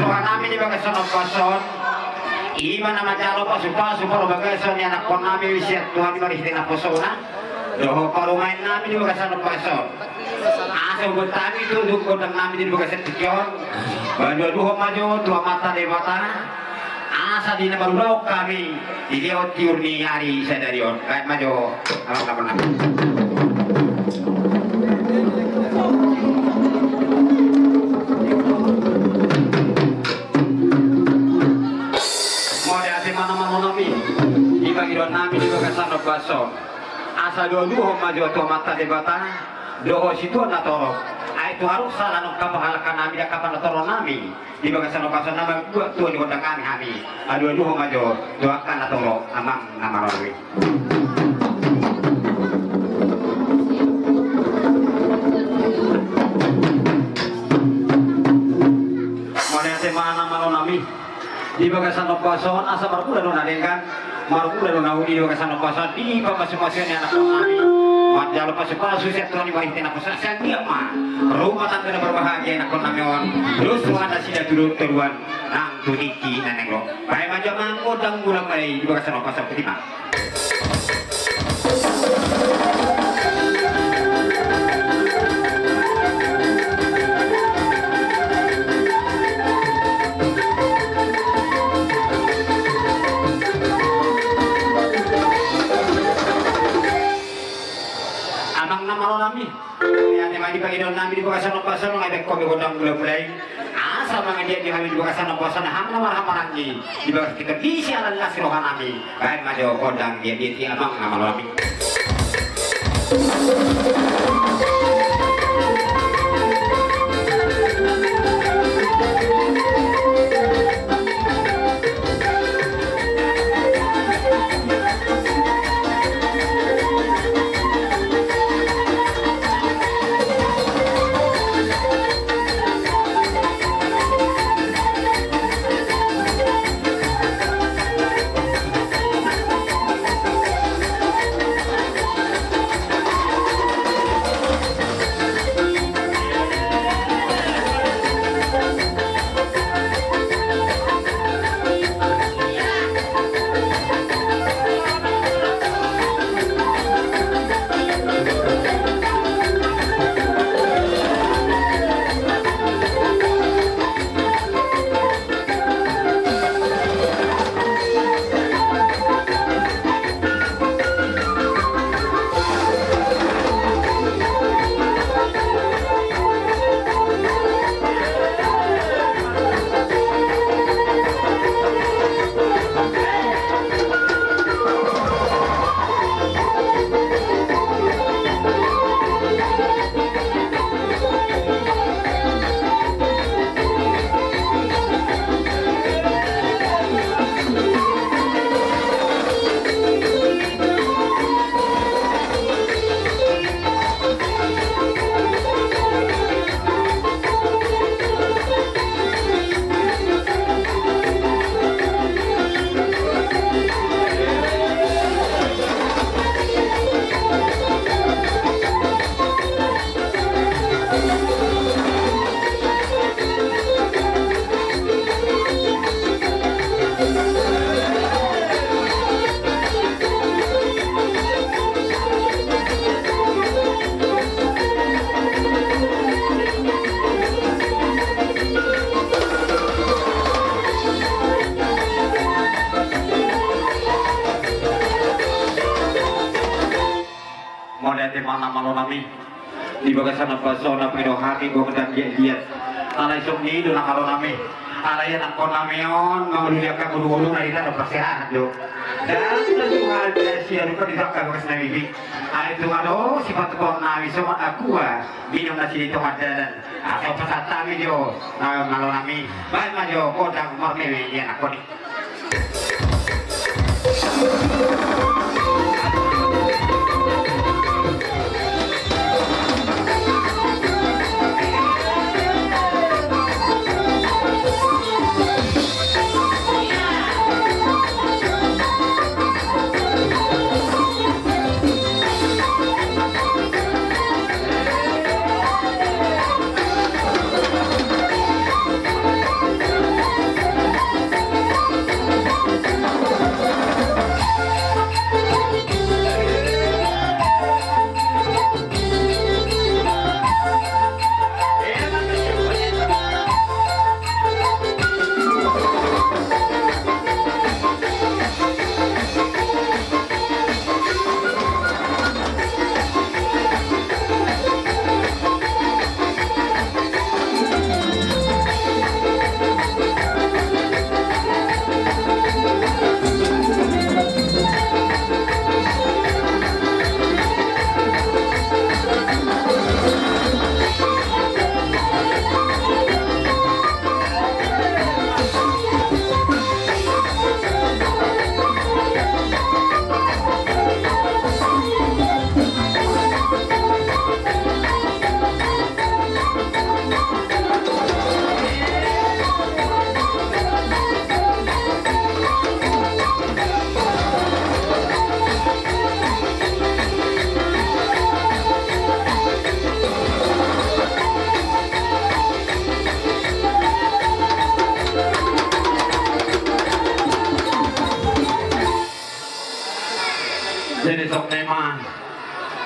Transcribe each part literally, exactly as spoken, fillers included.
Rohanami di bagasan ombas on, i ma na manjalo pasupasu parbagason ni anakkonnami sian Tuhan i marhite naposona, dohot parumaennami di bagasan ombas on. Asa huboan hami tu gondangnami di bagasan tingki on, paduaduhon ma jo tu Amanta Debata, asa di na marulaon hami di tiur ni ari sadari on. Baen ma jo. Mauliate ma amang nami, di pangidoannami di bagasan ombas on. Asa duaduhon ma jo tu Amanta Debata, dohot situan na torop. Ai tung adong sala nangkin hapahalakannami, dang hapanatoronami. Di bagasan ombas on na mambuat tua di gondangnami hami. Ai duaduhon ma jo tu angka na torop amang na maroroi. Mauliate ma amang nami. Di bagasan ombas on asa marmula do na denggan, marmula do na uli di bagasan ombas on di pamasumasu ni anakkonnami. Manjalo pasupasu sian Tuhan i marhite naposona, sai anggiat ma rumah tangga na berbahagia anakkonnami on. Terus tu anak sida tu toruan nang tu tingki na naeng ro. Baen ma jo amang gondang mula mulai di bagasan ombas on, putih ma. Amang na malo nami, ia ni ma di pangidoannami di bagasan ombas on, nunga dibaen ho be gondang mula mulai. Asa mangido hami di bagasan ombas on, hami na marhahamaranggi di bagasan tingki on, di sialan las rohanami. Baen ma jo gondang dia dia ti amang na malo nami. Mauliate ma na malo nami. Di bagasan ombas on na pangido hami gondang liat-liat. Alai songon i do na malo nami. Alai anakkonnami on mangoloi angka ngolu-ngoluna, hita do parsehat do. Ndang na tuha da sialupan di angka bagasnami be. Ai tung adong sipatupaonnami songon aqua, minum na sini tonga dalan. Asa pasahat hami jo na malo nami. Baen ma jo gondang marmeme di anakkon i.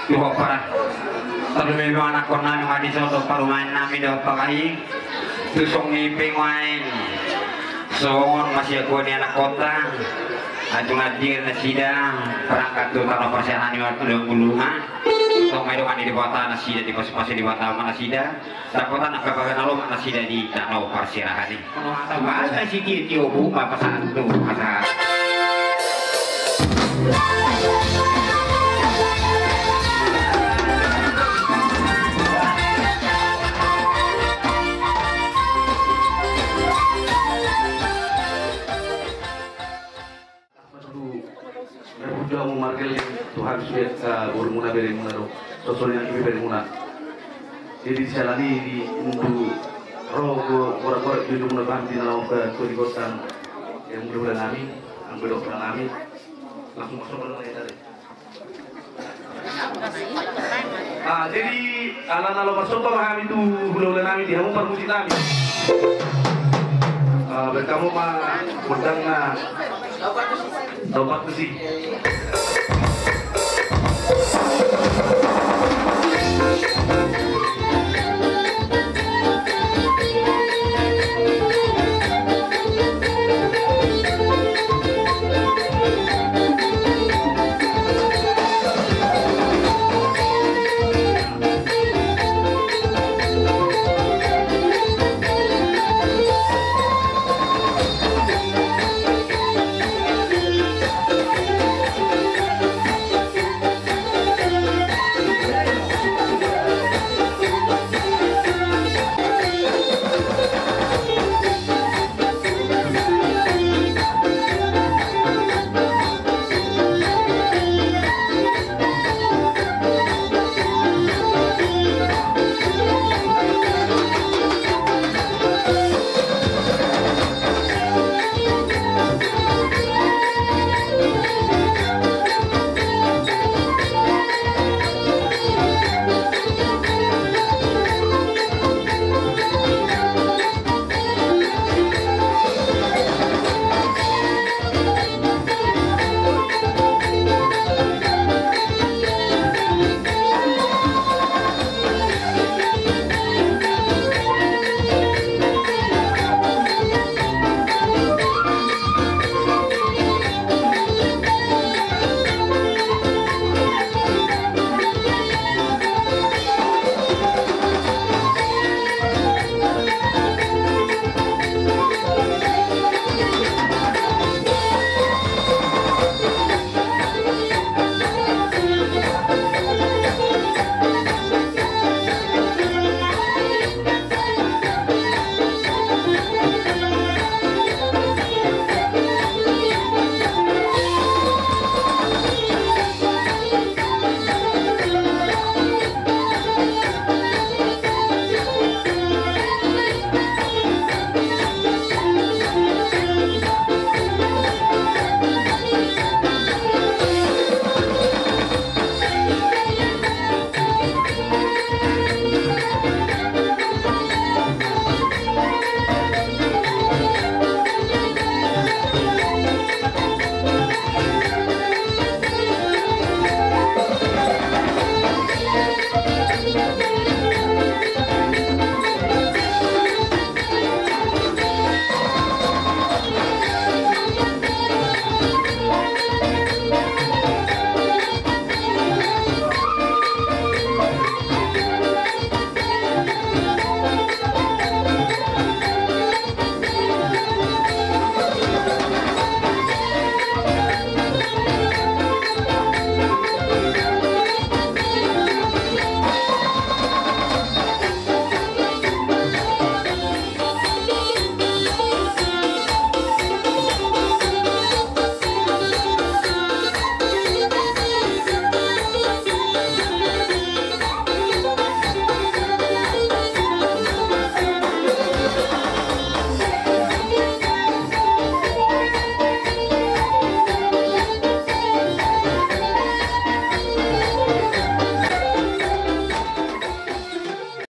Di hombar. Tarlumobi ma anakkon nami nga dison dohot parumaen nami dohot pagahi. Tu songon i pe nuaeng songon ma sian goar ni anakkonta. Ai tung na diri nasida berangkat tu tano parserahan ni Martonding Bulungan. Tong ma i dongan ni Debata nasida, dipasupasu Debata ma nasida. Dapotan angka bagas na lomak nasida di tano parserahan i. Masa sitio-tio bung ma pasantu masa. Marhite hamu margelleng tu hami sude, eh, borumuna beremuna do, songon i nang ibe beremuna. Jadi siala ni di mundu ro go gorak-gorak di ujungna bang di naung ke tu di kota. Yang muda-muda nami, ambil dokter nami, langsung masuk ke dalam aja deh. Ah, jadi ala na laho marsomba ma hami tu hula-hula nami di hamu parmusik nami. Ah, berkamu ma gondang na dompak besi.